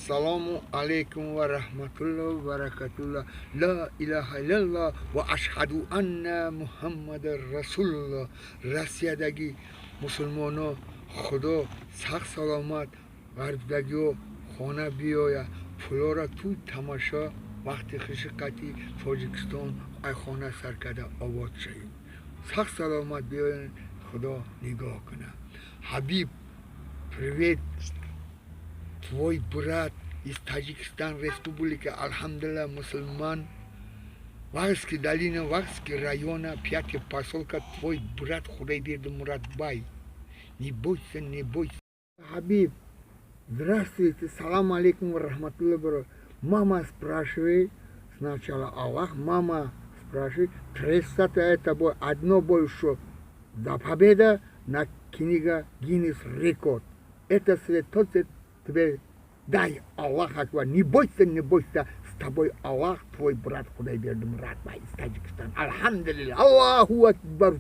Ассалому алейкум ва раҳматуллоҳ ва баракатуллоҳ. Ла илаҳа иллаллоҳ ва ашҳаду анна Муҳаммадан расулуллоҳ. Россиядagi мусулмоно, Худо сақ саломат, ғарбдагиҳо хона биёя, пулора ту тамошо, вақти хиши қатӣ Тоҷикистон ай хона сар карда обод шавем. Сақ саломат биёен, Худо нигоҳ кунад. Ҳабиб, привет, твой брат из Таджикистан, республика, алҳамдулилла, мусулман. Вахский долина, Вахский района, пятый поселка, твой брат Худайберди Муратбай. Не бойся, не бойся. Хабиб, здравствуйте, салам алейкум ва рахматуллах баракатух. Мама спрашивает, сначала Аллах, мама спрашивает, 300 это бой, одно больше. За победа на книга Гиннес рекорд. Это свет, тот свет тебе дай, Аллах Акбар. Не бойся, не бойся, с тобой Аллах, твой брат Худайберди Муратбай из Таджикистана. Алхамдулилlah, Аллаху Акбар.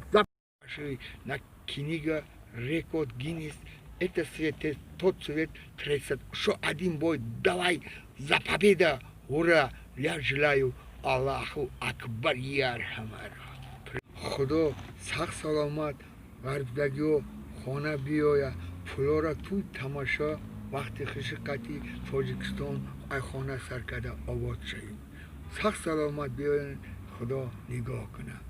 На книга рекорд Гиннес, это свет, тот свет, 30, что один бой, давай, за победа, ура, я желаю, Аллаху Акбар, я архамар. Худо сақ саломат, ғарбдагиҳо хона биёя, пулора ту тамошо, вақти хиши қатӣ Тоҷикистон ай хона сар карда обод шавем. Сақ саломат биёен, Худо нигоҳ кунад.